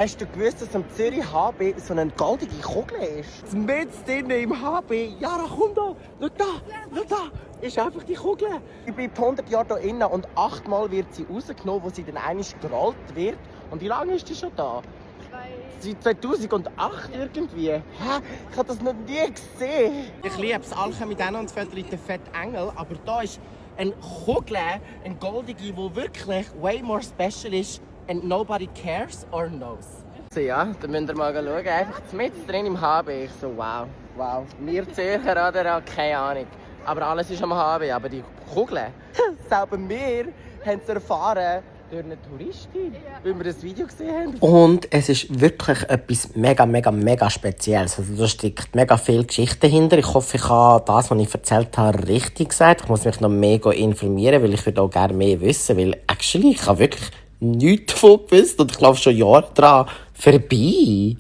Hast du gewusst, dass am Zürich HB so eine goldige Kugel ist? Mitten drinnen im HB. Jara, komm da! Schau da! Ist einfach die Kugel. Die bleibt 100 Jahre hier innen und 8-mal wird sie rausgenommen, wo sie dann einmal gerollt wird. Und wie lange ist die schon da? Seit 2008 irgendwie. Hä? Ich habe das noch nie gesehen. Ich liebe es. Alle kommen mit denen und fördern den fetten Engel. Aber da ist eine Kugel, eine goldige, die wirklich way more special ist. And nobody cares or knows. So, ja, dann müsst ihr mal schauen. Einfach mitten drin im HB. Ich so, wow. Wir Zürcher, oder? Keine Ahnung. Aber alles ist am HB. Aber die Kugeln, selber wir haben es erfahren durch eine Touristin, weil wir das Video gesehen haben. Und es ist wirklich etwas mega Spezielles. Also, da steckt mega viel Geschichte dahinter. Ich hoffe, ich habe das, was ich erzählt habe, richtig gesagt. Ich muss mich noch mega informieren, weil ich würde auch gerne mehr wissen. Weil actually, ich habe wirklich nichts davon gewusst und ich glaube schon Jahre dran vorbei.